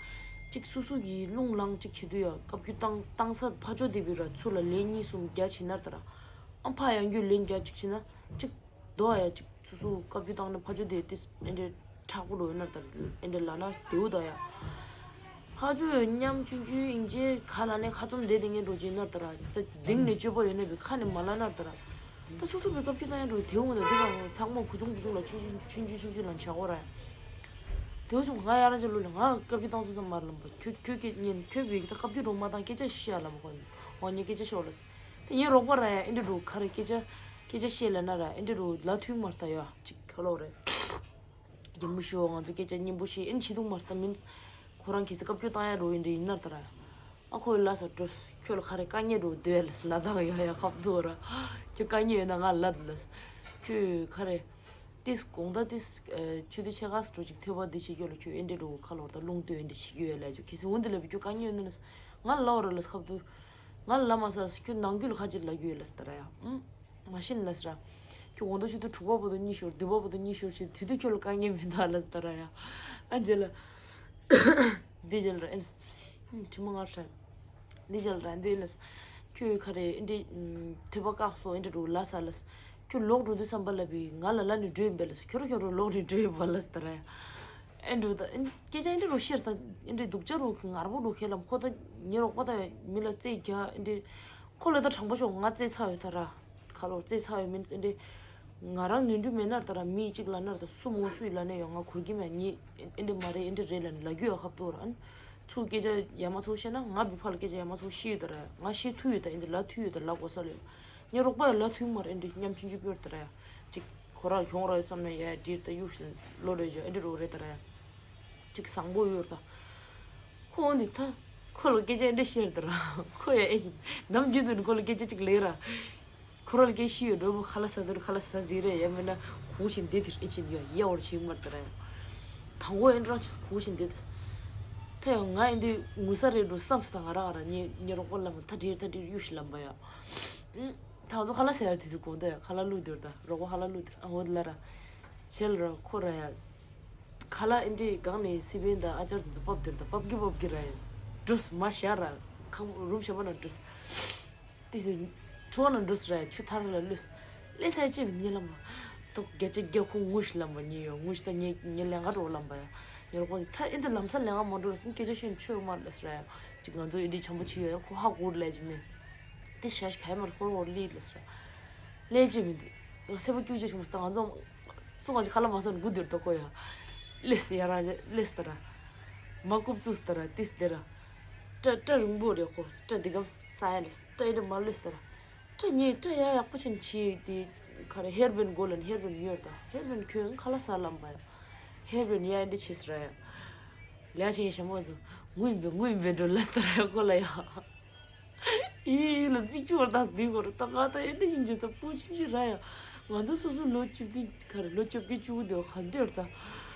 ཅིག་སུ་སུ་གི་རླུང་ལངས་ཅིག་བྱེད་དུས་ཡ་བཀའ་བཀྱོན་བཏང་བཏང་ས་ཕ་ཅོ་དེ་བི་ར་ཚུར་ལ་ལན་གཉིས་གསུམ་རྒྱ་ཕྱིན་ན་ད་ར། ཨམ་ཕ་ཡང་རྒྱུ་ལན་རྒྱ་ཅིག་ཕྱིན་ན། ཅིག་རྡོ་ཨ་ཡ་ཅིག་སུ་སུ་བཀའ་བརྒྱུད་བཏང་ནས་ཕ་ཇོ་དེ་ཏིས་ཨེ་འདྲེ་མཁྲེགས་པོ་འགྲོ་ཡོད་ན་ལྟར་ཨེ་འདྲེ་ལ་ན་དེའུ་ད་ཡ། ཕ་ཇོ་ཡ་ཉམ་ཆུང་ཆུང་ཡིན་ཅེ་ག་ལ་ནས་ཁ་ཚོམ་བསྡད་དེ་ངས་འགྲོ་ཅེ་ན་ལྟར་ད་གདེང་ནས་སྤྱོད་པ་ཡོད་ན་བི་ཁ་ནས་མ་ལ་ན་ལྟར། ད་སུ་སུ་བི་བཀའ་བརྒྱུད་བཏང་ཡ་འགྲོ་དེའུ་ད་དེ་ག་ཚང་མ་བུ་ཆུང་བུ་ཆུང་ལ་ཆུང་ཆུང་ཆུང་ཆུང་ཆུང་ཆུང་ལ་བྱ་འོ་ར། དེའུ་ཆུང་ང་ཡ་རང་ཅག་ལུ་ལ་ང་བཀའ་བརྒྱུད་བཏང་ཚུལ་ཙམ་མ་ལ་ལམ་པ་ཁྱོད་ཁྱོད་ཀྱི་ཉན་ཁྱོད་བི་ད་བཀའ་བརྒྱུད་རོགས་མ་བཏང་སྐད་ཆ་ཤི་ཡ་ལ་མ་གོ་ནི་འོ་ཉེ་སྐད་ཆ་ཤོར་ལ། དེ་ངའི་རོགས་པ་ར་ཡ་ཨེ་འདྲ་རུ་ཁ་རེ་སྐད་ཆ་སྐད་ཆ་བཤད་ལ་ན་ར་ཨེ་འདྲ་རུ་ལ་ཐུག་མར་ལྟ་ཡོད་ཅིག་ཁ་ལོ་རེད། རྒན་མོ་ཤོ་ང་ཚོ་སྐད་ཆ་སྙན་པོ་བཤད་ཨེ་འཆི་འདུག་མར་ལྟ་མིན། ཁོ་རང་གིས་བཀའ་བརྒྱུད་བཏང་ཡ་རུ་ཨེ་འདྲ་ཡིན་ན་ལྟ་ར། ཨ་ཁོ་ལ་ས་འགྲོ་ཁྱོད་ལ་ཁ་རེ་དཀའ་ངལ་རུ་སྡོད་ལ་ལ་དང་ཡ་ཡ་ཁབ་འདུག་ར། ཁྱོད་དཀའ་ངལ་ཡོད་ན་ང་ལ་ལ་ཁྱོད་ཁ་རེ། ཏིས་དགོང་དག་ཏིས་ཆུ་དུས་ཆེ་ཁ་སུ་འགྲོ་ཅིག་ཐོས་པ་འདི་བྱེད་རྒྱུ་ལ་ཁྱོད་ཨེ་འདྲ་རུ་ཁ་ལོར་དང་རླུང་སྟོད་ཨེ་འདྲ་བྱེད་རྒྱུ་ཡོད་ལ་ཁྱོད་གལ་སྲིད་འོན་འདི་ལ་བི་ཁྱོད་དཀའ་ངལ་ཡོད་ན་ལ་ང་ལ་ལ་བ་ར་ལ་ཁབ་འདུག་ང་ལ་ལ་མ་ས་ཁྱོད་ནང་རྒྱུད་ལ་ཁ་ཅིག་ལ་རྒྱུ་ཡོད་ལ་ས་ད་ར་ཡ། མ་ཤེས་ལ་སི་ར། ཁྱོད་དགོང་དག་ཆུ་ཚོད་དྲུག་པ་བར་དུ་གཉིད་ཤོར་བདུན་པ་བར་དུ་གཉིད་ཤོར་ཞེས་དུས་དུས་ཁྱོད་ལ་དཀའ་ངལ་མི་འདུག་ལ་སི་ད་ར་ཡ། ཨ་ཇེ་ལ། འདི་ཇེ་ལ་ར་ཨེ་ལ་སི། དྲི་མ་ངར་ཧྲ། འདི་ཇེ་ལ་ར་འདི་ཨེ་ལ་སི། ཁྱོད་ག་རེ་ཨེ་འདྲི། ཐོས་པ་བཀག་སོ་ཨེ་འདྲི་རུ་ལ་ས་ལ་སི། ཁྱོད་ལོག་འགྲོ་དུས་བསམ་པ་ལ་བི་ང་ལ་ལ་ནི་འགྲོ་ཡིན་པ་ལ་སི་ཁྱོད་ར་ཁྱོད་ར་ལོག་ནི་འགྲོ་ཡིན་པ་ལ་སི་ད་ར་ཡ། ཨེ་འགྲོ་ད་ཨེ་སྐད་ཆ་ཨེ་འདྲི་རུ་ཤེར་ད་ཨེ་འདྲི་སྡུག་ཅག་རུ་ངར་པོ་རུ་ཁས་ལམ་ཁོ་ད་ཉེ་རོགས་པ་ད་མི་ལ་རྩེ་རྒྱ་ཨེ་འདྲི། ཁོ་ལ་ད་དྲང་པོ་ཤོག་ང་རྩེ་ཚ་ཡོད་ད་ར། ཁ་ལོ་རྩེ་ཚ་ཡོད་མིན་ཨེ་འདྲི། ང་རང་ནོར་འཁྲུལ་མེད་ན་ད་ར་མི་གཅིག་ལ་ན་ད་སུ་མོ་སུ་ཡི་ལ་ནས་ཡོང་ང་གུར་གི་མེད་ཉི་ཨེ་འདྲི་མ་རེད་ཨེ་འདྲི་རེད་ལ་ལ་རྒྱུ་ཡ་ཁབ་ཏོ་ར་ཨན། ཚུ་སྐད་ཆ་ཡ་མ་ཚོ་བཤད་ན་ང་བི་ཕ་ལ་སྐད་ཆ་ཡ་མ་ཚོ་བཤད་ཡོད་ད་ར་ང་བཤད་ཐུ་ཡོད་ད་ཨེ་འདྲི་ལ་ཐུ་ཡོད་ད་ལ་གོ་ས་ལ་ཡོད། ཉེ་རོགས་པ་ཡ་ལ་ཐུ་མ་རེད་ཨེ་འདྲི་ཉམ་ཆུང་ཆུང་པོ་ཡོད་ད་ར་ཡ། ཅིག་ཁོ་ར་གྱོང་ར་ཡོད་བསམ་ན་ཡ་འདྲི་ད་གཡུག་ལོ་རེད་ཇོ་ཨེ་འདྲི་རོ་རེད་ད་ར་ཡ། ཅིག་བཟང་པོ་ཡོད་ད། ཁོ་འོ་ནི་ད། ཁོ་ལ་སྐད་ཆ་འདྲ་བཤད་དར། ཁོ་ཡ་ཨེ་ཞིག་ནམ་རྒྱུན་དུ་ནི་ཁོ་ལ་སྐད་ཆ་ཅིག་ལེགས་ར། ཁོ་ར་ལ་སྐད་ཤི་ཡོད་འགྲོ་མོ་ཁ་ལ་ས་དུར་ཁ་ལ་ས་དེ་རེད་ཡ་མིན་ན་ཁུག་བཞིན་བསྡད་དེར་ཨེ་ཅིག་ཡ་ཡ་འོར་ཞིག་མར་དར་ཡ། དང་པོ་ཨེ་འདྲ་ཅིག་ཁུག་བཞིན་བསྡད་དེ། ད་ཡང་ང་ཨེ་འདི་ངུ་ས་རེད་འགྲོ་བསམ་སི་ད་ང་ར་ང་ར་ཉེ་ཉེ་རོགས་པ་ལ་མ་ད་དྲིར་ད་དྲིར་གཡུ་ཞིག་ལམ་པ་ཡ། ད་ང་ཚོ་ཁ་ལ་ས་ཡར་དེ་དུ་གོང་ད་ཡ་ཁ་ལ་ལུ་དེར་ད་རོགས་པ་ཁ་ལ་ལུ་དེར་ཨ་འོ་དེ་ལ་ར། བྱེད་ལ་ར་ཁོ་ར་ཡ། ཁ་ལག་ཨེ་འདྲའི་སྒང་ནས་སི་པན་དང་ཨ་ཅར་དེ་ཚོ་ཕབ་དེར་དང་ཕབ་ཀི་ཕབ་ཀི་ར་ཡ། འགྲོས་མ་ཤར་ར། ཁང་རུམ་ཞབས་པ་ན་འགྲོས། དེ་སི་ཁྲོ་བ་ན་འགྲོས་ར་ཡ་ཆུ་ཐར་ལ་ལུས། ལས་ས་ཡ་ཅི་བི་ཉེ་ལ་མ། ཏོག་བརྒྱ་ཆ་བརྒྱ་ཁོང་ངུ་ཞིག་ལམ་པ་ཉེ་ཡོ་ངུ་ཞིག་ད་ཉེ་ཉེ་ལས་ང་འགྲོ་ལམ་པ་ཡ། ཉེ་རོགས་པ་དེ་ད་ཨེ་འདི་ལམ་ས་ལས་ང་མ་འགྲོ་ར་སི་སྐད་ཆ་ཤོད་ཆོས་མ་ལས་ར་ཡ། ཅིག་ང་ཚོ་ཨེ་འདྲའི་བྱམས་པོ་ཆི་ཡོ་ཡ་ཁོ་ཧ་གོ་ལས་ཅི་མེད། དེ་ཤ་ཤ་ཁ་ཡ་མར་ཧོར་ཧོར་ལི་ལས་ར། ལས་ཅི་མི་འདུག་ང་སེ་པ་ཀྱུ་ཅི་ཆུང་སྟ་ང་ཚོ། སུ་ང་ཅི་ཁ་ལ་མ་སོན་དགུ་དུར་དོ་ཀོ་ཡ། ལེས་ཡ་ར་ཇེ་ལེས་ཏ་ར། མ་ཀུབ་ཙུས་ཏ་ར་ཏིས་ཏེ་ར། སྐྲ་སྐྲ་རིང་པོ་རེ་ཀོ་སྐྲ་འདི་གམ་ས་ཡ་ལེས་སྐྲ་ཨེ་འདྲ་མ་ལེས་ཏ་ར། སྐྲ་ཉེ་སྐྲ་ཡ་ཡག་པོ་ཆེན་ཆི་དེ་ཁ་རེ་ཧེར་བེན་གོ་ལན་ཧེར་བེན་ཡོར་ཏ་ཧེར་བེན་ཁྱོད་ཁ་ལ་ས་ལམ་པ་ཡ། ཧེར་བེན་ཡ་ཨེ་འདྲ་ཆེས་ར་ཡ། ལ་ཆེ་ཡ་ཤ་མོ་ཙུ་ངུ་ཡིན་པེ་ངུ་ཡིན་པེ་འགྲོ་ལེས་ཏ་ར་ཡ་ཀོ་ལ་ཡ། ཨི་ལ་པིག་ཅུ་བར་དག་འདི་བར་ད་ང་ད་ཨེ་འདྲ་སྙིང་རྗེ་ད་སྤུ་ཆིམ་ཆི་ར་ཡ། ང་ཚོ་སོ་སོ་ལོ་བཅུ་བདུན་ག་རེ་ལོ་བཅོ་བརྒྱད་བཅུ་དགུ་དེ་བ་ག་འདི་བར་ད།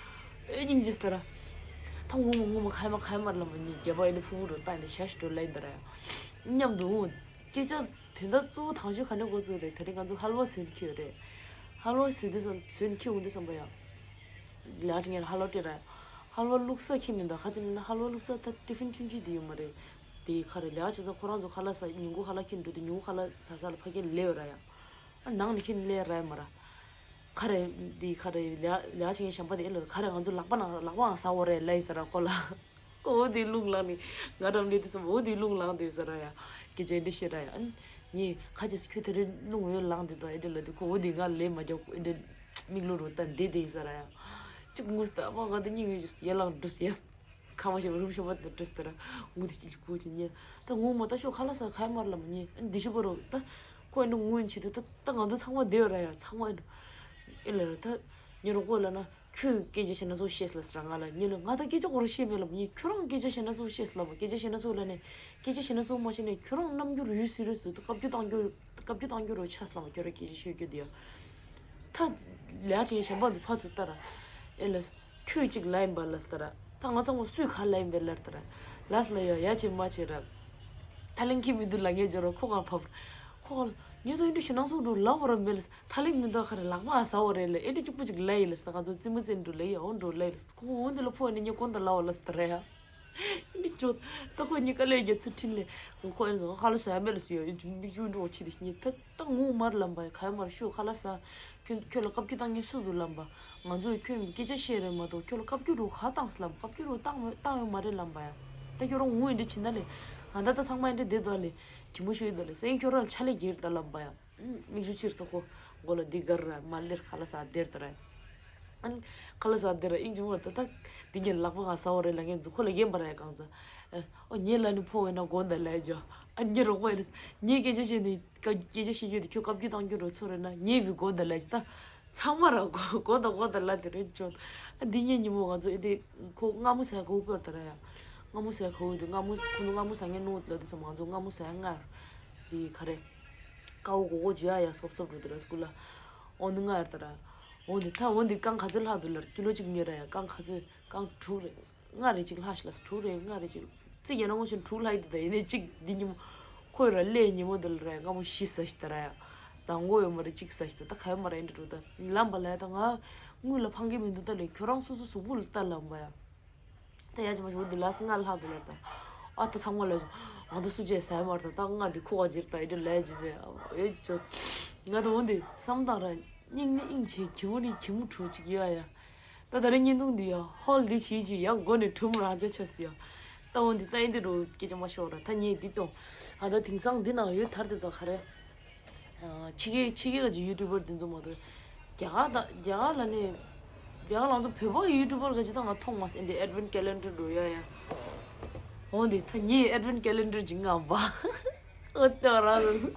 ཨེ་སྙིང་རྗེ་ད་ར། ད་ངོ་མ་ངོ་མ་ཁ་ཡ་མ་ཁ་ཡ་མར་ལ་མ་ཉི་རྒྱ་བ་ཨེ་འདྲ་ཕུ་བུ་རོ་ད་ཨེ་འདྲ་ཤ་ཤ་འགྲོ་ལ་ཡིན་ད་ར་ཡ། མཉམ་དུ་འོང་། སྐད་ཆ་དོན་དག་གཙོ་བོ་ཐང་ཤོད་ག་འདྲ་འགོ་བཙུགས་རེད་ད་རེས་ང་ཚོ་ཧལ་བ་སོན་ཁྱོད་རེད། ཧ་ལོ་བཟོས་དུས་ཙམ་བཟོས་ནས་ཁྱེར་འོང་དུས་ཙམ་པ་ཡང་། ལས་ཀ་བྱེད་མཁན་ལ་ཧ་ལོ་སྤྲད་ར། ཧ་ལོ་བླུགས་ས་ཁྱེར་མི་འདུག་ཁ་ཅིག་ན་ཧ་ལོ་བླུགས་ས་ད་ཏི་ཕིན་ཆུང་ཆུང་དེ་ཡོད་མ་རེད། དེ་ག་རེ་ལས་ཀ་བྱེད་ས་ཁོ་རང་ཚོ་ཁ་ལག་ཟ་ཉིན་གུང་ཁ་ལག་ཁྱེར་འགྲོ་དུས་ཉིན་གུང་ཁ་ལག་ཟ་ས་ལ་ཕ་གིར་སླེབས་ཡོད་ར་ཡ། ཨ་ནང་ནས་ཁྱེར་སླེབས་ར་ཡ་མ་ར། ག་རེ། འདི་ག་རེ་ལས་ལས་བྱེད་མཁན་གཞན་པ་དེ་ཨེ་ལ་ག་རེ་ང་ཚོ་ལག་པ་ནང་ལག་པའང་ཟ་འོ་རེད་ལབ་ཡིན་ས་ར་ཁོ་ལ། ཁོ་འོ་དེ་རླུང་ལངས་ནས་ང་འགྲམ་སླེབས་དུས་ཙམ་འོ་དེ་རླུང་ལངས་འདུག་ས་ར་ཡ། སྐད་ཆ་འདི་བཤད་ར་ཡ། ཨ་ནི་ངས་ཁ་ཅིག་ཁྱོད་དེ་རིང་རླུང་འོ་ལངས་འདུག་དོ་ཨེ་འདྲ་ལབ་དུས་ཁོ་འོ་དེ་ང་ལས་མ་རྒྱག་ཨེ་འདྲ་མིག་ལོ་རུ་ལྟ་འདི་དེ་ཡིན་ས་ར་ཡ། གཅིག་ངུས་ད་མ་ང་དེ་སྙིང་ཡོད་ཡ་ལངས་འགྲོ་ས་ཡ། ཁ་མ་ཤེས་པ་རུམ་ཤོ་བ་དེ་བྲིས་ཏེ་ར་ངུ་དེ་ཅིག་ཅིག་ཁུག་ཅིག་ཉལ། ད་ངུ་མ་ད་ཤོ་ཁ་ལ་ས་ཁ་མར་ལ་མ་ཉལ་འདི་ཤོ་བ་རོ་ད་ཁོ་ཨེ་འདྲ་ངུ་ཡིན་ཆེད་དུ་ད་ད་ང་ཚོ་ཚང་མ་བསྡད་ཡོད་ར་ཡ་ཚང་མ་ཨེ་འདྲ་ཨེ་ལ་ར་ད་ཉེ་རོགས་པོ་ལ་ན་ཁྱོད་སྐད་ཆ་བཤད་ན་ཚོ་ཤེས་ལ་ཟེར་ང་ལ་ཉེ་ལ་ང་ད་སྐད་ཆ་གོ་ར་ཤེས་མེད་ལ་མ་ཉལ་ཁྱོད་རང་སྐད་ཆ་བཤད་ན་ཚོ་ཤེས་ལ་མ་སྐད་ཆ་བཤད་ན་ཚོ་ལ་ནས་སྐད་ཆ་བཤད་ན་ཚོ་མ་ཤེས་ནས་ཁྱོད་རང་རྣམ་འགྱུར་ཡོད་སི་རི་སུ་ད་བཀའ་བཀྱོན་བཏང་རྒྱུ་ད་བཀའ་བཀྱོན་བཏང་རྒྱུ་རོ་ཆ་ལ་མ་ཁྱོད་ར་སྐད་ཆ་ཤོད་རྒྱུ་དེ་ཡ། ད་ལས་ཀ་བྱེད་མཁན་གཞན་པ་འདི་ཕར་ཚུར་ལྟ་ར། ཨེ་ལ། ཁྱོད་ཅིག་ལ་ཡིན་པ་ལ་ལྟ་ར། ད་ང་ཚང་མ་སུས་ག་ལ་ཡིན་པའི་ལར་ལྟ་ར། ལས་ལ་ཡ་ཡ་བྱེད་མ་བྱེད་ར། ད་ལན་ཁྱི་མི་འདུག་ལ་ངས་འཇོར་ར་ཁོ་གང་ཕབ། ཁོ་གང་ལ་ཉོ་དང་ཨེ་འདྲ་ཞུ་ནང་སོགས་འགྲོ་ལ་འོ་ར་མེད་ལ། ད་ལན་མི་འདུག་ཁ་ར་ལག་པ་ཨ་ཟ་འོ་རེད་ལ་ཨེ་འདྲ་གཅིག་པུ་ཅིག་ལ་ཡིན་ལ་ད་ང་ཚོ་རྩི་མོ་ཙེ་འགྲོ་ལ་ཡ་འོ་འགྲོ་ལ་ཡིན་ལ་ཁོ་འོ་འདི་ལ་ཕོ་ནི་ཉོ་གོན་ད་ལ་འོ་ལ་ལྟ་ར་ཡ། མི་ཅོ། ད་ཁོ་གཉིས་ཀ་ལས་རྒྱ་ཚུལ་ཁྲིམས་ལས། ཁོ་ཨེ་ཟོ་ཁ་ལ་ཟ་མེད་ལ་ཟོ་ཡ་ཨེ་ཅུ་མིག་ཆུ་འགྲོ་ཆི་དེ་ཤི་ཉི་ད་ད་ངུ་མར་ལམ་པ་ཡ་ཁ་ཡ་མར་ཤུ་ཁ་ལ་ཟ། ཁྱོད་ཁྱོད་ལ་བཀའ་བཀྱོན་བཏང་མཁན་སུ་འདུག་ལམ་པ། ང་ཚོས་ཁྱོད་སྐད་ཆ་བཤད་རེད་མ་གཏོགས་ཁྱོད་ལ་བཀའ་བཀྱོན་རུ་ཁ་བཏང་སི་ལམ་བཀའ་བཀྱོན་རུ་བཏང་བཏང་ཡོད་མ་རེད་ལམ་པ་ཡ། ད་ཁྱོད་རང་ངུ་ཨེ་འདྲ་བྱེད་ན་ལས། ང་ད་ད་ཚང་མ་ཨེ་འདྲ་བསྡད་དོ་ལས། གྱི་མོ་ཤོད་དོ་ལས་སེང་ཁྱོད་རང་ལ་ཆ་ལས་སྒེར་ད་ལམ་པ་ཡ། མིག་ཆུ་ཕྱིར་ཐོག་ཁོ། མགོ་ལ་འདི་གར་ར་མ་ལེར་ཁ་ལ་ཟ་སྡེར་ད་ར། ཨན། ཁ་ལ་ཟ་སྡེར་ར་ཨིན་ཅི་མོ་ད་ད། འདི་ངས་ལག་པ་གང་ཟ་བ་རེད་ལ་ངས་མཛུ་གུ་ལ་གཡན་པ་ར་ཡ་གང་ཟ། ཨོ་ངས་ལ་ནི་ཕོ་བས་ན་མགོ་འདའ་ལ་ཡ་ཇོ། ཨ་ངས་རོགས་པ་ཡིན། ངས་སྐད་ཆ་བཤད་ནི་སྐད་ཆ་བཤད་རྒྱུ་དེ་ཁྱོད་བཀའ་བཀྱོན་བཏང་རྒྱུ་རོ་ཚོ་རེད་ན་ངས་བི་མགོ་འདའ་ལ་ཡ་ཇི་ད། ཚང་མ་ར་མགོ་མགོ་དང་མགོ་དང་ལ་དེ་རེད་ཇོ། ཨ་འདི་ངས་ཉིན་མོ་ང་ཚོ་ཨེ་འདྲས་ཁོ་སྔ་མོ་ཟ་ཁ་བོ་པོར་ད་ར་ཡ། སྔ་མོ་ཟ་ཁ་བོ་དེ་སྔ་མོ་ཁོ་ནུ་སྔ་མོ་ཟ་ངས་ནོ་ལ་དེ་ཚོ་ང་ཚོ་སྔ་མོ་ཟ་ཡ་ང་། དེ་ག་རེ། ཀའོ་གོ་གོ་ཇུ་ཡ་ཡ་སོབ་སོབ་རུ་དེ་ར་སྐུ་ལ། འོ་ནི་ང་ཡར་ད་ར། འོ་འདི་ད་འོ་འདི་རྐང་ག་ཚོད་ལྷག་འདུག་ལར་ཀི་ལོ་གཅིག་ཉོས་ར་ཡ་རྐང་ག་ཚོད་རྐང་དྲུག་རེད། ལྔ་རེ་གཅིག་ལྷག་ཤི་ལ་དྲུག་རེད་ལྔ་རེ་གཅིག་ཙི་ཡ་ན་ངོ་ཤེས་དྲུག་ལྷག་ཡི་འདི་ད་ཡིན་ནས་གཅིག་འདི་ཉིན་མོ། ཁོས་ར་ལས་ཉིན་མོ་འདི་ལ་ར་ཡ་སྔ་མོ་བཞི་ཟ་ཤི་ད་ར་ཡ། དང་མགོ་ཡོད་མ་རེད་གཅིག་ཟ་ཤི་ད་ད་ག་ཡོད་མ་ར་ཡིན་འདྲ་འགྲོ་ད་ལམ་པ་ལ་ཡ་ད་ང་། དངུལ་ལ་ཕང་གི་མི་འདུག་ད་ལས་ཁྱོད་རང་སོ་སོ་གཟུགས་པོ་ལ་ལྟ་ལམ་པ་ཡ། ད་ཡ་ཅི་མ་ཞུ་འདི་ལ་སྔ་ལྷག་འདུག་ལར་ད། ཨ་ད་ཚང་མ་ལ་ཞུ། ང་ད་སུ་ཅེ་ཟ་མར་ད་ད་ང་འདི་ཁོ་ག་ཇིར་ད་ཨེ་འདྲ་ལས་ཇི་བས་ཨེ་ཅོ། ང་ད་འོ་འདི་བསམ་བཏང་ར་སྙིང་ནི་ཨིང་ཆེ་གི་མོ་ནི་གི་མོ་གྲུ་ཅིག་ཡོད་ཡ། ད་ད་རེ་བརྙན་ཐུང་འདི་ཡ་ཧོལ་འདི་བྱིས་ཅིག་ཡ་མགོ་ནས་གྲུམ་རང་ཅ་ཆ་སི་ཡ། ད་འོ་འདི་ད་ཨེ་འདི་རུ་སྐད་ཆ་མ་ཤོར་ར་ད་ཉེ་འདི་གཏོང་། ཨ་ད་དེང་སང་འདི་ནང་ཡོད་ཐར་དེ་ད་ག་རེ། ཕྱི་རྒྱལ་ཕྱི་རྒྱལ་གྱི་ཡུ་ཊུབ་པར་དེ་ཚོ་མ་གཏོགས། རྒྱ་གར་དང་རྒྱ་གར་ལ་ནི། རྒྱ་གར་ལ་ང་ཚོ་བོད་པ་གི་ཡུ་ཊུབ་པར་ག་ཅི་དང་ང་མཐོང་མ་སོང་འདི་ཨེ་ཌི་ཝེན་ཊི་ཀེ་ལེན་ཌར་འགྲོ་ཡ་ཡ། འོ་འདི་ད་ངའི་ཨེ་ཌི་ཝེན་ཊི་ཀེ་ལེན་ཌར་གྱི་ངའམ་པ། ཨོ་ཏོ་ར་ལ།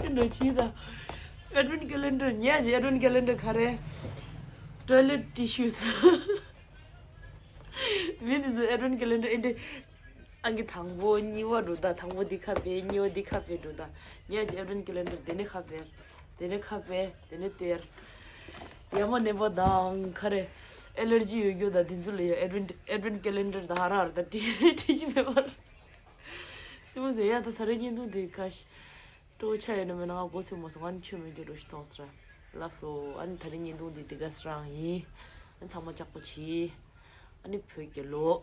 ཨེ་འགྲོ་ཆི་ད། ཨེ་ཌི་ཝེན་ཊི་ཀེ་ལེན་ཌར་ཉལ་གྱི་ཨེ་ཌི་ཝེན་ཊི་ཀེ་ལེན་ཌར་ག་རེ། ཊོའི་ལེཊ་ཊི་ཤུ་ཟེར། མི་འདི་ཚོ་ཨེ་ཌི་ཝེན་ཊི་ཀེ་ལེན་ཌར་ཨེ་འདྲ། ཨང་ཀི་དང་པོ་གཉིས་པ་འགྲོ་ད་དང་པོ་འདི་ཁ་ཕེ་གཉིས་པ་འདི་ཁ་ཕེ་འགྲོ་ད། ཉག་ཅིག་ཨེ་ཌི་ཝེན་ཊི་ཀེ་ལེན་ཌར་དེ་ནས་ཁ་ཕེ། དེ་ནས་ཁ་ཕེ་དེ་ནས་དེར། ཡ་མ་ནད་པ་དང་ག་རེ། ཨེ་ལར་ཇི་ཡོད་རྒྱུ་ད་འདི་ཚོ་ལ་ཡ་ཨེ་ཌི་ཝེན་ཊི་ཨེ་ཌི་ཝེན་ཊི་ཀེ་ལེན་ཌར་ད་ཧ་ར་ཧ་ར་ད་བྲིས་བྲིས་ཤི་མེད་པར། ཙི་མོ་ཟེར་ཡ་ད་ད་རེས་བརྙན་ཐུང་འདི་ཁ་ཤས། སྤྲོ་ཆ་ཡོད་ན་མེད་ན་ང་མགོ་ཚོས་མ་སོང་ཨ་ནི་ཆོས་མོད་ཀྱི་འགྲོ་ཞིག་མཐོང་ཟེར། ལགས་སོ་ཨ་ནི་ད་རེས་བརྙན་ཐུང་འདི་འདི་ག་སེ་རང་ཡིན། ཨ་ནི་ཚང་མ་ལྕགས་པོ་བྱེད། ཨ་ནི་བོད་རྒྱལ་ལོ།